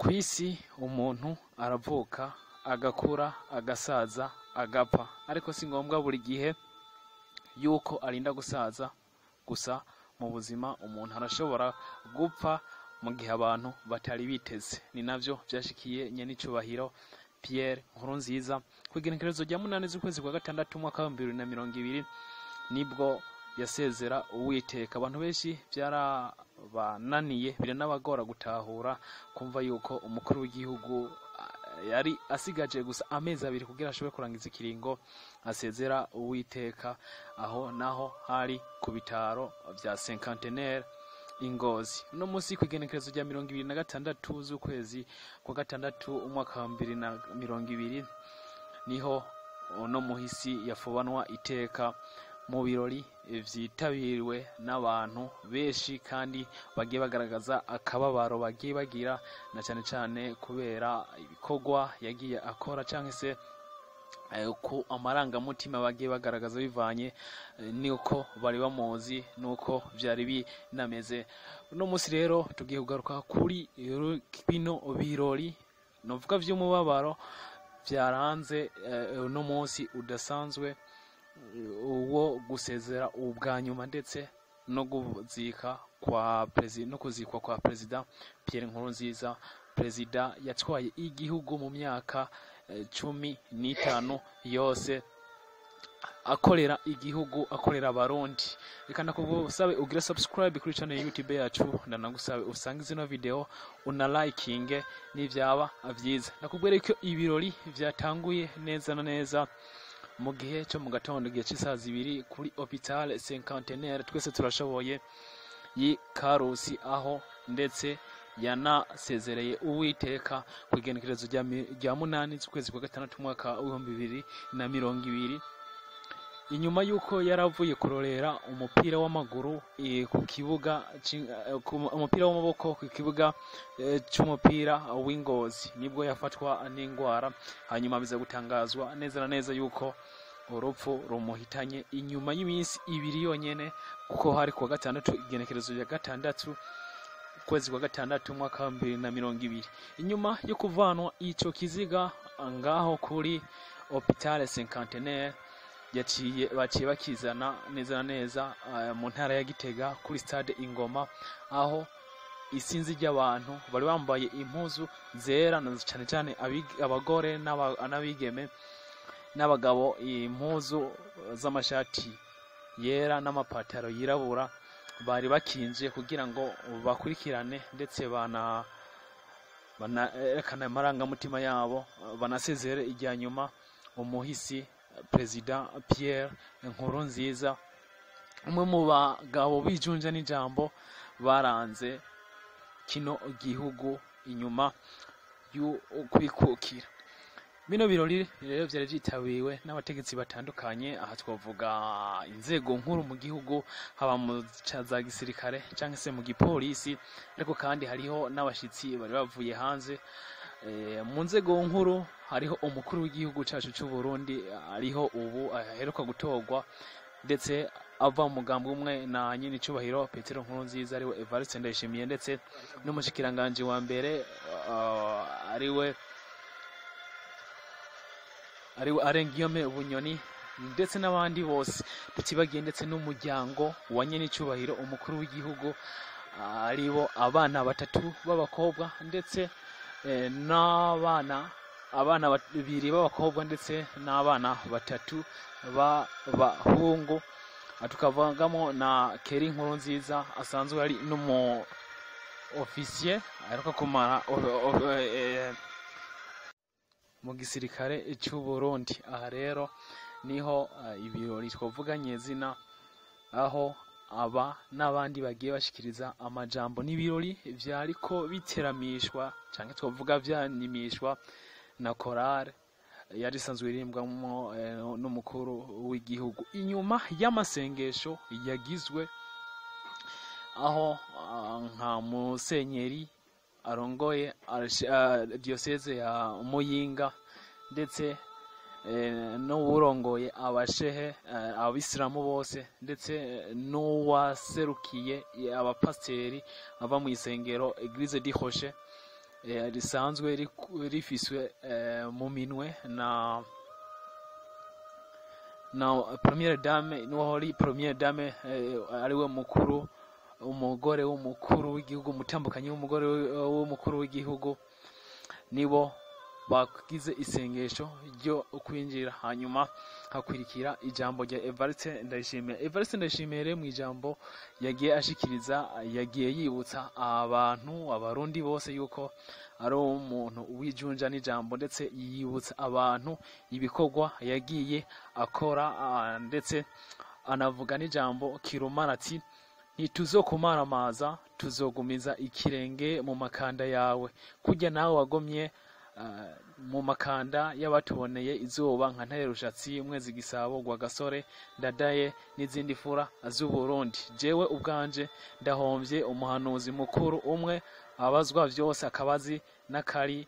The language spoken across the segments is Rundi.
Kw'isi umuntu aravuka, agakura, agasaza, agapfa, ariko si ngombwa buri gihe yuko arinda gusaza. Gusa mu buzima umuntu arashobora gupfa mu gihe abantu batari biteze. Ni navyo vyashikiye nyenicubahiro Pierre Nkurunziza kw'igenekerezo rya 8 z'ukwezi kwa gatandatu umwaka wa 2020, nibwo yasezera Uwiteka. Abantu benshi vyarabananiye, biranabagora gutahura kumva yuko umukuru w'igihugu yari asigaje gusa amezi 2 kugira ashobore kurangiza ikiringo asezera Uwiteka. Aho naho hari ku bitaro vya Cinquantenaire Ingozi. Uno munsi kw'igenekerezo rya 26 z'ukwezi kwa gatandatu umwaka wa 2020 niho uno muhisi yafubanwa iteka mu birori vyitabiriwe n'abantu benshi, kandi bagiye bagaragaza akababaro bagiye bagira, na cane cane kubera ibikorwa yagiye akora canke se ku amarangamutima bagiye bagaragaza bivanye nuko bari bamuzi nuko vyari binameze. Uno munsi rero tugiye kugaruka kuri bino birori novuga vy'umubabaro vyaranze uno munsi udasanzwe wo gusezera ubwa nyuma ndetse no kuzika kwa no kuzikwa kwa Perezida Pierre Nkurunziza, perezida yatwaye igihugu mu myaka 15 yose akorera igihugu, akorera Abarundi. Reka ndakugusabe ugire subscribe kuri channel ya YouTube yacu, ndanagusabe usange zino video una likinge nivyaba vyiza. Ndakubwira ko ibirori vyatanguye neza na neza mu gihe cyo mu gatondo, gihe c'isaha 2 kuri Hôpital Cinquantenaire twese turashoboye yi Karusi, aho ndetse yanasezereye Uwiteka ku igenekerezo rya 8 z'ukwezi kwa gatandatu umwaka w'ibihumbi 2020, inyuma yuko yaravuye kurorera umupira w'amaguru ku kibuga, umupira w'amaboko ku kibuga c'umupira w'Ingozi, nibwo yafatwa n'ingwara, hanyuma biza gutangazwa neza na neza yuko urupfu rumuhitanye inyuma y'iminsi 2 yonyene, kuko hari kuwa gatandatu igenekerezo rya 6 ukwezi kwa gatandatu umwaka wa 2020. Inyuma yo kuvanwa ico kiziga ngaho kuri Hôpital Cinquantenaire, yaciye baciye bakizana neza na neza mu ntara ya Gitega kuri stade Ingoma, aho isinzi ry'abantu bari bambaye impuzu zera, na cane cane abagore n'abigeme n'abagabo impuzu z'amashati yera n'amapataro yirabura, bari bakinje kugira ngo bakurikirane ndetse banaerekana amarangamutima yabo, banasezere irya nyuma umuhisi Perezida Pierre Nkurunziza, umwe mu bagabo bijunja n'ijambo baranze kino gihugu inyuma y'ukwikukira. Bino birori rero vyari vyitabiriwe n'abategetsi batandukanye, aha twavuga inzego nkuru mu gihugu, haba mu za gisirikare canke se mu gipolisi, ariko kandi hariho n'abashitsi bari bavuye hanze. Mu nzego nkuru hariho umukuru w'igihugu cacu c'u Burundi ariho ubu aheruka gutorwa, ndetse ava mu mugambwe umwe na nyenicubahiro Petero Nkurunziza ariwe Evariste Ndayishimiye, ndetse n'umushikiranganje wa mbere ariwe Arengiyome Bunyoni, ndetse n'abandi bose tutibagiye, ndetse n'umuryango wa nyenicubahiro umukuru w'igihugu aribo abana 3 b'abakobwa, ndetse n'abana abana 2 b'abakobwa ndetse n'abana 3 b'abahungu. Tukavangamo na Keri Nkurunziza asanzwe ari n'umu officier aheruka kumara mu gisirikare c'u Burundi. Aha rero niho ibirori twavuga nyezina, aho aba n'abandi bagiye bashikiriza amajambo n'ibirori vyariko biteramishwa canke twavuga vyanimishwa na chorale yari isanzwe iririmbwamwo n'umukuru w'igihugu. Inyuma y'amasengesho yagizwe, aho nka musenyeri arongoye diocese ya Muyinga, ndetse n'uwurongoye abashehe abisilamu bose, ndetse n'uwaserukiye abapasiteri ava mu isengero Eglise du Rocher, risanzwe rifiswe mu minwe na première dame, n'uwahori première dame, ariwe mukuru, umugore w'umukuru w'igihugu, umutambukanyi w'umugore w'umukuru w'igihugu, nibo bagize isengesho ryo kwinjira. Hanyuma hakwirikira ijambo rya Evariste Ndayishimiye. Evariste Ndayishimiye rero mu ijambo yagiye ashikiriza, yagiye yibutsa abantu, abarundi bose, yuko ari umuntu wijunja n'ijambo, ndetse yibutsa abantu ibikorwa yagiye akora, ndetse anavuga n'ijambo kirumara ati: "Ntituzokumaramaza, tuzogumiza ikirenge mu makanda yawe, kurya nawe wagomye mu makanda y'abatuboneye izuba nka Ntare Rushatsi, Mwezi Gisabo, Rwagasore, Ndadaye n'izindi fura z'Uburundi. Jewe ubwanje ndahomvye umuhanuzi mukuru, umwe abazwa vyose, akabazi n'akari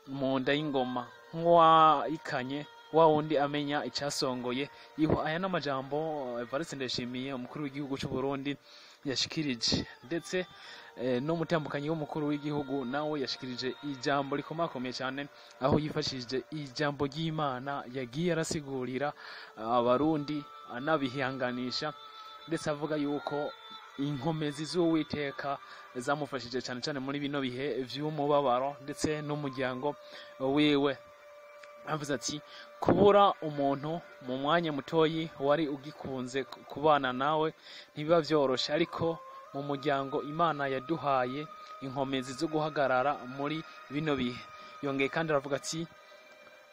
mu nda y'ingoma, nk'uwayikanye wa wundi amenya icasongoye iho." Aya n'amajambo Evariste Ndayishimiye, umukuru w'igihugu c'u Burundi, yashikirije. Ndetse n'umutambukanyi w'umukuru w'igihugu nawe yashikirije ijambo rikomakomeye cyane, aho yifashishije ijambo ry'Imana, yagiye arasigurira abarundi, anabihanganisha, ndetse avuga yuko inkomezi z'Uwiteka zamufashije cyane cyane muri bino bihe vy'umubabaro, ndetse n'umuryango wiwe. Avuze ati: "Kubura umuntu mu mwanya mutoyi wari ugikunze kubana nawe ntibiba vyoroshe, ariko mu muryango Imana yaduhaye inkomezi zo guhagarara muri bino bihe." Yongeye kandi aravuga ati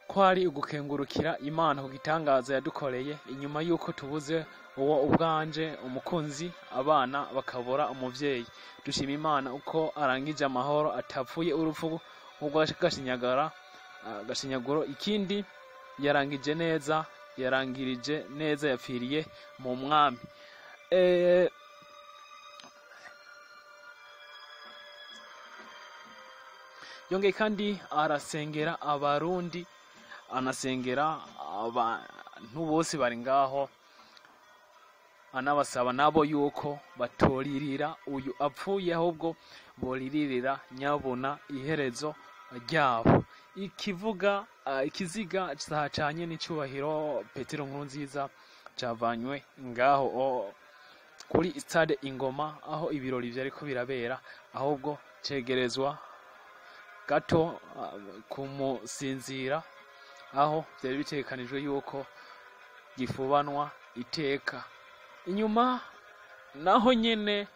ko ari ugukengurukira Imana ku gitangaza yadukoreye inyuma y'uko tubuze uwo ubwanje umukunzi, abana bakabura umuvyeyi. Dushima Imana uko arangije amahoro, atapfuye urupfu nk'urw'agashinyagara agashinyaguro. Ikindi, yarangije neza, yarangirije neza, yapfiriye mu mwami. Yongeye kandi arasengera abarundi, anasengera abantu bose bari ngaho, anabasaba nabo yuko batoririra uyu apfuye, ahubwo boriririra nyabona iherezo ryabo. Ikivuga ikiziga canye n'icubahiro Petero Nkurunziza cavanywe ngaho kuri stade Ingoma, aho ibirori vyariko birabera, ahubwo cegerezwa gato kumusinzira, aho vyari bitegekanijwe yuko gifubanwa iteka. Inyuma naho nyene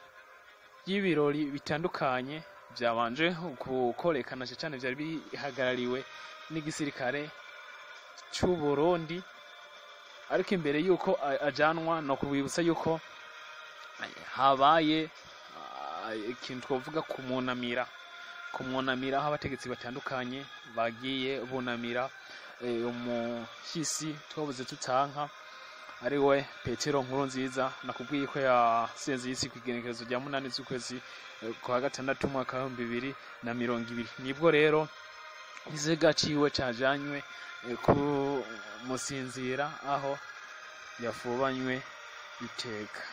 y'ibirori bitandukanye vyabanje gukorekana cane, vyari bihagarariwe n'igisirikare c'u Burundi, ariko imbere yuko ajanwa, no kubibutsa yuko habaye ikintu twovuga kumunamira, aho abategetsi batandukanye bagiye bunamira umuhisi twabuze tutanka, ari we Petero Nkurunziza. Nakubwiye ko yasenze isi ku igenekerezo rya 8 z'ukwezi kwa gatandatu, umwaka wa 2020. Nibwo rero ikiziga ciwe cajanywe kumusinzira, aho yafubanywe iteka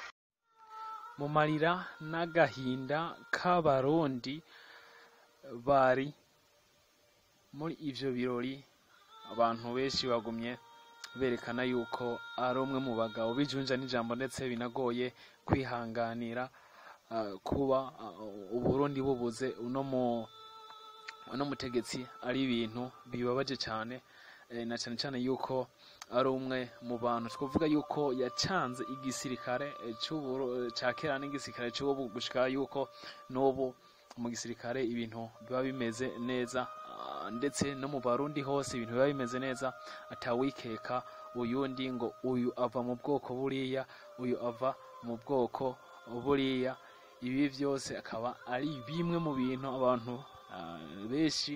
mu marira n'agahinda k'abarundi bari muri ivyo birori. Abantu benshi bagumye berekana yuko ari umwe mu bagabo bijunja n'ijambo, ndetse binagoye kwihanganira kuba Uburundi bubuze uno mutegetsi, ari ibintu bibabaje cyane, na cyane cyane yuko ari umwe mu bantu twavuga yuko yacanze igisirikare ca kera n'igisirikare c'ubu, gushika yuko n'ubu mu gisirikare ibintu biba bimeze neza, ndetse no mu barundi hose ibintu biba bimeze neza, atawikeka uyundi ngo uyu ava mu bwoko buriya, uyu ava mu bwoko buriya. Ibi byose akaba ari bimwe mu bintu abantu benshi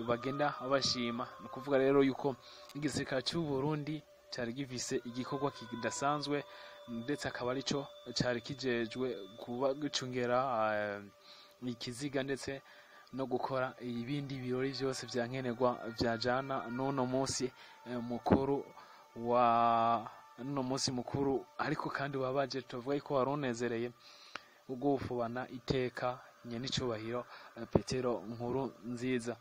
bagenda bashima. Ni ukuvuga rero yuko igisirikare cy'u Burundi cyari gifise igikorwa kidasanzwe, ndetse akaba arico cyari kijejwe kuba gicungera ikiziga, ndetse no gukora ibindi birori byose vya nkenerwa vyajana n'uno munsi mukuru wa n'uno munsi mukuru, ariko kandi wabaje, tuvuga ko wari unezereye ubwo gufubana iteka. nyenicubahiro Petero Nkurunziza.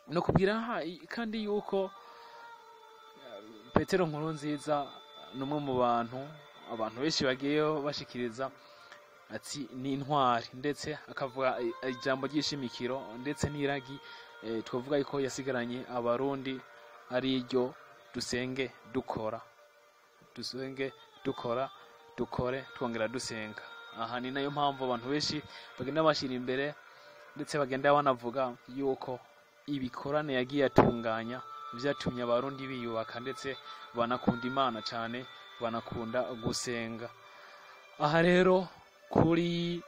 No kubwira kandi yuko Petero Nkurunziza numwe mu bantu abantu benshi bagiyeyo bashikiriza ati ni intwari, ndetse akavuga ijambo ry'ishimikiro ndetse n'iragi twavuga yuko yasigaranye abarundi ari iryo dusenge dukora, dusenge dukora, dukore twongera dusenga. Aha ni nayo mpamvu abantu benshi bagenda bashira imbere ndetse bagenda banavuga yuko ibikorane yagiye atunganya vyatumye abarundi biyubaka ndetse banakunda Imana cyane, banakunda gusenga. Aha rero kuri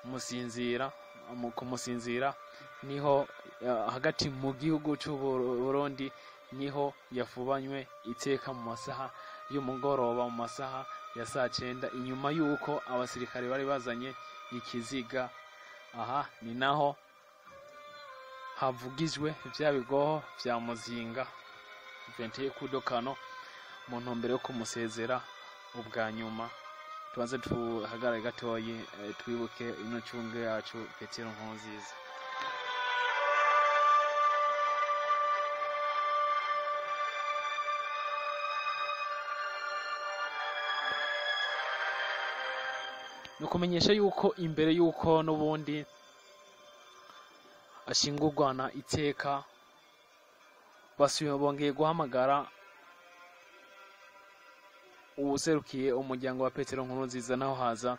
Musinzira, kumusinzira niho hagati mu gihugu cy'u Burundi niho yafubanywe iteka mu masaha y'umugoroba, mu masaha ya saa 9, inyuma yuko abasirikare bari bazanye ikiziga. Aha ni naho havugijwe vya bigoho vya Muzinga 21 kudokano mu ntumbero yo kumusezera ubwa nyuma. Tubanze tuhagarare gatoyi twibuke ino cunge yacu Petero Nkurunziza. Nukumenyesha yuko imbere yuko n'ubundi ashingurwana iteka basubiye bongeye guhamagara uwuserukiye umuryango wa Petero Nkurunziza, naho haza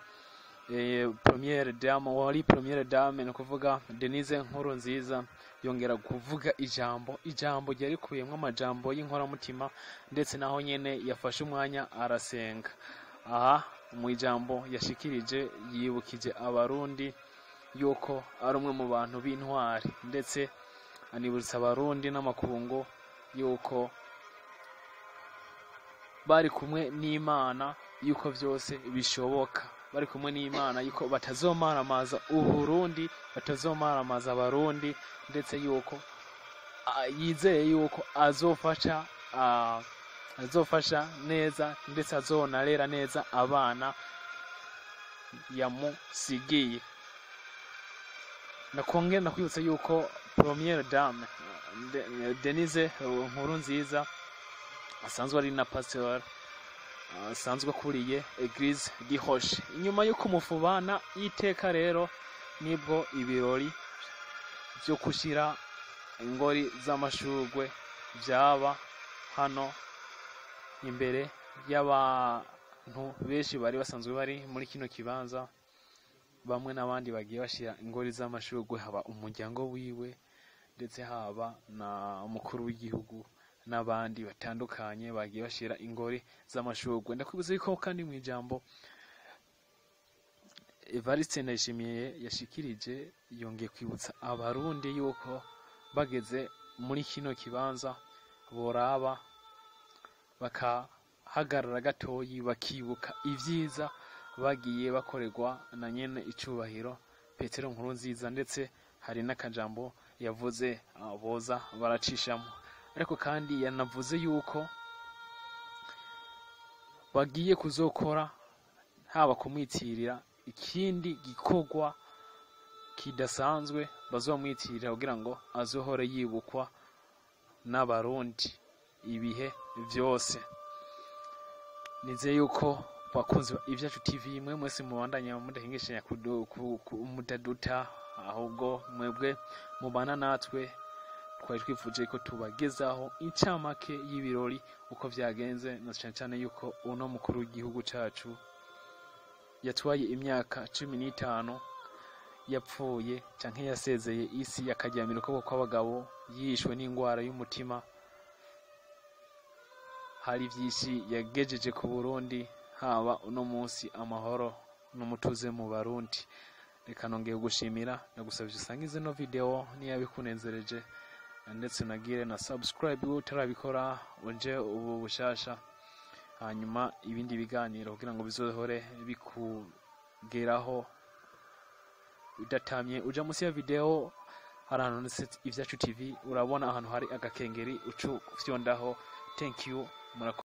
première dame, wari première dame ni kuvuga Denise Nkurunziza, yongera kuvuga ijambo ryari rikubiyemwo amajambo y'inkoramutima, ndetse naho nyene yafashe umwanya arasenga. Aha mu ijambo yashikirije yibukije abarundi yuko ari umwe mu bantu b'intwari, ndetse anibutsa abarundi n'amakungu yuko bari kumwe n'Imana, yuko vyose bishoboka, bari kumwe n'Imana, yuko batazomaramaza Uburundi, batazomaramaza abarundi, ndetse yuko yizeye yuko azofasha neza ndetse azonarera neza abana yamusigiye. Nakongera nakwibutsa yuko première dame Denise Nkurunziza asanzwe ari na pasteur, asanzwe akuriye Eglise Gihoshe. Inyuma yo kumufubana iteka rero nibwo ibirori byo kushira ingori z'amashurwe byaba hano imbere y'abantu benshi bari basanzwe bari muri kino kibanza. Bamwe n'abandi bagiye bashira ingori z'amashurwe, haba umuryango wiwe ndetse haba na umukuru w'igihugu n'abandi batandukanye bagiye bashira ingori z'amashurwe. Ndakwibutsa yuko kandi mu ijambo Evariste Ndayishimiye yashikirije yongeye kwibutsa abarundi yuko bageze muri kino kibanza boraba bakahagarara gatoyi bakibuka ivyiza bagiye bakorerwa na nyene icubahiro Petero Nkurunziza, ndetse hari n'akajambo yavuze boza baracishamo. Ariko kandi yanavuze yuko bagiye kuzokora haba kumwitirira ikindi gikorwa kidasanzwe bazomwitirira kugira ngo azohore yibukwa n'abarundi ibihe vyose. Nizeye yuko bakunzi Ivyacu TV mwe mwese mubandanya mudahengeshanya mudaduta, ahubwo mwebwe mubana natwe. Twari twifuje ko tubagezaho incamake y'ibirori uko vyagenze, na cane cane yuko uno mukuru w'igihugu cacu yatwaye imyaka 15 yapfuye canke yasezeye isi, akaryamira ukuboko kw'abagabo, yishwe n'ingwara y'umutima. Hari vyinshi yagejeje ku Burundi, haba uno munsi amahoro n'umutuze mu Barundi. Reka nongeye gushimira, ndagusabye usangize no video niba bikunezereje, ndetse unagire na subscribe utarabikora uje ubu bushasha, hanyuma ibindi biganiro kugira ngo bizohore bikugeraho udatamye. Uja munsi ya video hari ahantu handitse Ivyacu TV, urabona ahantu hari agakengeri ucu ufyondaho. Thank you, murakoze.